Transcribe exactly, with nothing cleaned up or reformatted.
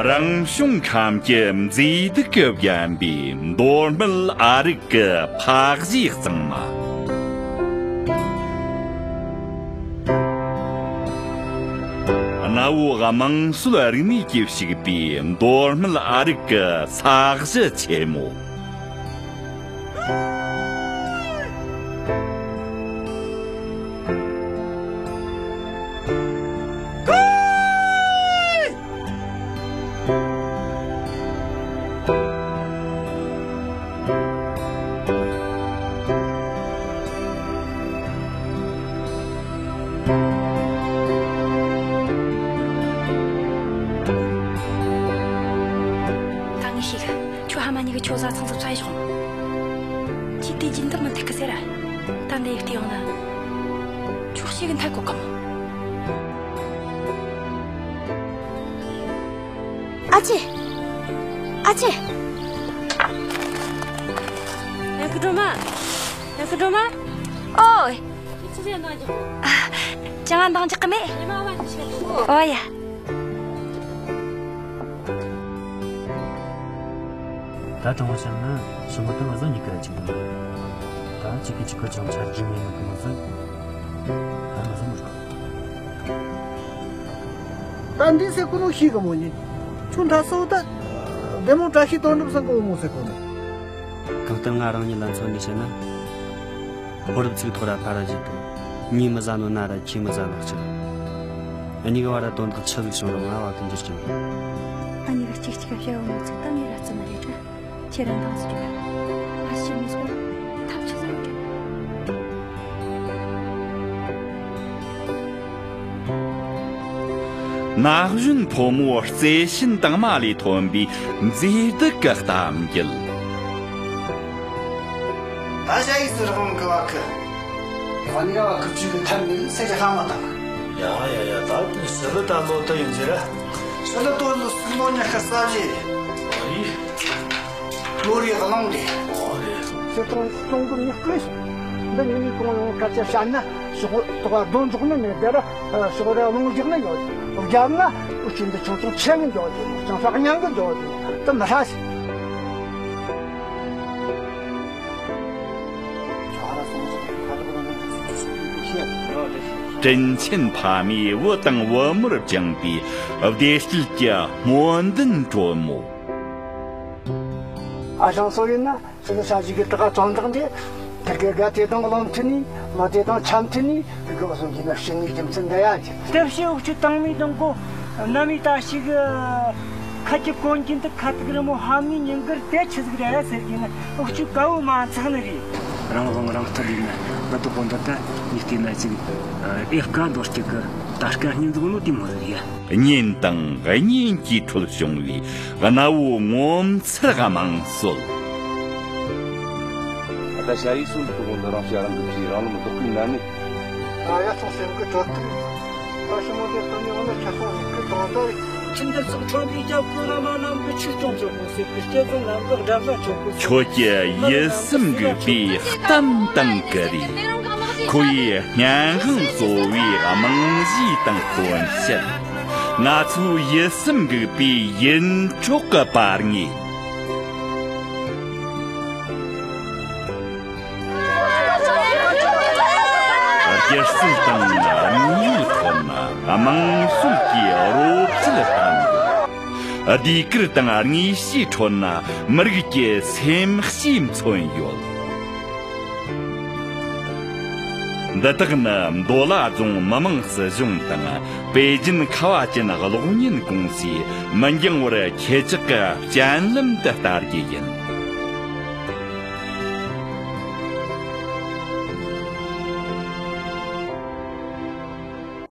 རང་བྱུང་ཁམས་ཀྱི་མཛེས་སྡུག་གིས་བརྒྱན་པའི་མདོ་སྨད་ཨ་རིག་གི་ཕ་གཞིས་གཙང་མ། གནའ་བོའི་དམངས་སྲོལ་རིག་གནས་ཀྱིས་ཕྱུག་པའི་མདོ་སྨད་ཨ་རིག་གི་ས་གཞི་ཆེན་མོ། ད་ངས་ཤེས་གི། ཁྱོད་ཕ་མ་གཉིས་ཀྱིས་ཁྱོད་བཟའ་ཚང་ཟིག་བཙལ་ཡོང་། ཁྱེད་དེ་རྒྱུན་དུ་མི་འཐད་གི་ཟེར། ད་འདི་ཡིག་བལྟས་ཡོང་ན། ཁྱོད་ཤེས་གི་འཐད་གོ་གི་མོ། ཨ་ཅེ། ཨ་ཅེ། ཡ་ཁུ་སྒྲོལ་མ། ཡ་ཁུ་སྒྲོལ་མ། ཨོ། ཁྱེད་ཆུ་ཚོད་ནང་འཇོག་གོ། ཨ། ཅང་འདང་རྒྱག་གི་མེད། ཉི་མ་བ་ནི་ཆེ་གོ། ཨོ་ཡ། ད་དྲང་བོ་བཤད་ན་ཞི་མོ་དང་བཟོ་གཉིས་ཀ་ཅིག་མ་རེད། ད་གཅིག་གིས་གཅིག་གི་ཅང་ཆ་རྒྱུས་མེད་ནི་གི་མ་ཟད། ད་ང་ཟིག་མི་རུང་། ད་འདི་ཟེར་གོ་ནོ་ཤེས་གི་མོ་ཉིད། ཁྱོད་འདྲ་སོ་ད། བདེ་མོ་བཀྲ་ཤིས་དོན་གྲུབ་སང་གོ་མོ་ཟེར་གོ་ནོ། གང་ལྟར་ང་རང་ཉིད་ལ་མཚོན་ནས་བཤད་ན། བུ་རབས་ཚིག་ཐོ་ར་ཕ་ར་བཞིན་དུ། ཉིད་མི་ཟ་ནོ་ན་ར་ཁྱི་མི་ཟ་ནོ་གཅིག། གཉིས་ཀ་བར་ར་དོན་དག་ཆི་ཟིག་བྱུང་རུང་ང་བ་གི་འགྱུར་གྱི་མེད། ཨ་ནི་གཅིག་གཅིག་ག་བཤད་ཡོང་ནོ་ཚིག་ད་ངས་ར་རྩི་མ་རེད་དྲ། ཁྱེད་རང་འདང་ཟིག་རྒྱོབ། ཨ་ཞེ་མི་སྐོར་ཐབས་ཆི་ཟིག་རྒྱོབ། ན་གཞོན་ཕོ་མོ་བརྩེ་ཞེན་དྭངས་མ་ལས་ཐོན་པའི་མཛེས་སྡུག་གི་གཏམ་རྒྱུད། ད་ཞ་ཡིས་སུ་རག་ལང་གི་བ་ཁི། ཁོ་ནི་བ་ཁི་ཅུ་གི་ཐབས་མེད་ཟེར་གི་ཧ་མ་ཐག་ཡ་ཡ་ཡ། ད་ནི་སི་ལི་ད་ལོ་ད་ཡིན་ཟེར་ར། སི་ལི་ཏོ་ལུ་སུ་ལོ་ཉ་ཁ་ས་ཞེ། ཨོ་ཡི། ལོ་རེ་གླང་རེ། ཨོ་རེད། ཚེ་ཐུང་སྟོང་གི་མི་བསྐོས་སོང་། འདི་ཉིད་ནས་གང་ཡོང་སྐད་ཆ་བཤད་ན་ཕྱོགས་ལྟོགས་རྡོ་འཇོག་ནི་མེད་དེ་ར། ཕྱོགས་ར་རླུང་རྒྱག་ནི་ཡོད། རྒྱབ་ན་འུ་ཆུ་འདི་ཆུང་ཆུང་ཆེ་ནི་འཇོག་རྒྱུ། ཆུང་ཆུང་མཉམ་གི་འཇོག་རྒྱུ་དེ་མི་ཧྲ་ཞིག་དྲིན་ཆེན་ཕ་མས་བུ་དང་བུ་མོར་བཅངས་པའི་བདེ་སྐྱིད་ཀྱི་སྨོན་འདུན་དྲོན་མོ། ཨ་ཞང་སོ་ཡིན་ན། ཅི་ནི་ས་གཞི་གི་དྲག་ཙང་དག་འདི། དེ་གའི་དགའ་དེ་དང་བློ་མཐུན་ནི། མ་དེ་དང་ཆ་མཐུན་ནི། གི་བཟོ་གི་ན་ཤི་ནི་རྒྱུ་མཚན་འདི་ཡ་ཅི། དེ་བཞིན་འུ་ཆུ་དང་མི་དང་གོ། ན་མི་ད་ཞིག་ཁ་ཅིག་གོན་གྱིན་དུ་ཁ་ཐུག་རི་མོ་ཧ་མི་ཉིན་དཀར་དེ་ཆི་ཟིག་རེད་ཟེར་གྱིན་འུ་ཆུ་དཀའ་བོ་མ་ཚག་ནི་རེད། རང་དབང་རང་སྟོབས་ཡིན་ན་བུ་དུ་གོ་འདི་ད་ཉིས་ལྟས་ན་ཅིག་ཨེ་དཀའ་འདོར་སྐྱིད་གི་ད་དཀའ་སྙིང་འཛུགས་ནོ་དེ་མོ་ཟིག་ཡ། གཉེན་དང་གཉེན་གྱི་ཁྲོད་བྱུང་བའི་གནའ་བོའི་ངོ་མཚར་དམངས་སྲོལ། ད་ཞ་ཡིས་སུ་འདི་དགོང་འདི་རང་ཤ་རང་འདུག་ཅིག་རང་ལམ་འདོགས་ཀུན་ན་ནི། ད་ཡ་ཚང་སེམས་ཀྱི་དྲོད་ཐུག་ད་ཞི་མོ་དེ་ཁོ་ནི་འོ་ན་ཆ་ཚང་མི་ཁུར་དང་ད། ཁྱིམ་དུ་སོགས་ཁྲོམ་པའི་སྐྱབས་ཁོ་ར་མ་ནམ་གི་ཆིག་སྟོང་ཆོག་གོ་ཟེར་གི་སྐྱེ་ཚང་ནམ་གི་དགྲ་ཤ་ཆོག་གོ། ཁྱོད་ཀྱི་ཡིད་སེམས་འགུག་པའི་གཏམ་དང་གི་རེད། ཁོ་ཡི་སྙན་དབང་གཙོ་བོའི་རྨང་གཞི་དང་སྟོན་བཤད། ང་ཚོའི་ཡིད་སེམས་འགུག་པའི་ཡིད་འཕྲོག་གི་པར་ངོས། སྒྱུ་རྩལ་དང་དངོས་ཡོད་ཁྲོད་ན་དམངས་སྲོལ་གྱི་རོལ་རྩེད་གཏམ་ཡོད། ཟློས་གར་དང་དངོས་གཞིའི་ཁྲོད་ན་མི་རིགས་ཀྱི་སེམས་གཤིས་མཚོན་ཡོད། འདི་དག་ནི་མདོ་ལ་རྫོང་མི་དམངས་སྲིད་གཞུང་དང་པེ་ཅིན་ཁ་བ་ཅན་གློག་བརྙན་ཀུང་སིས་མི་འགྱང་བར་ཁྱེད་ཅག་གི་སྤྱན་ལམ་དུ་བསྟར་རྒྱུ་ཡིན།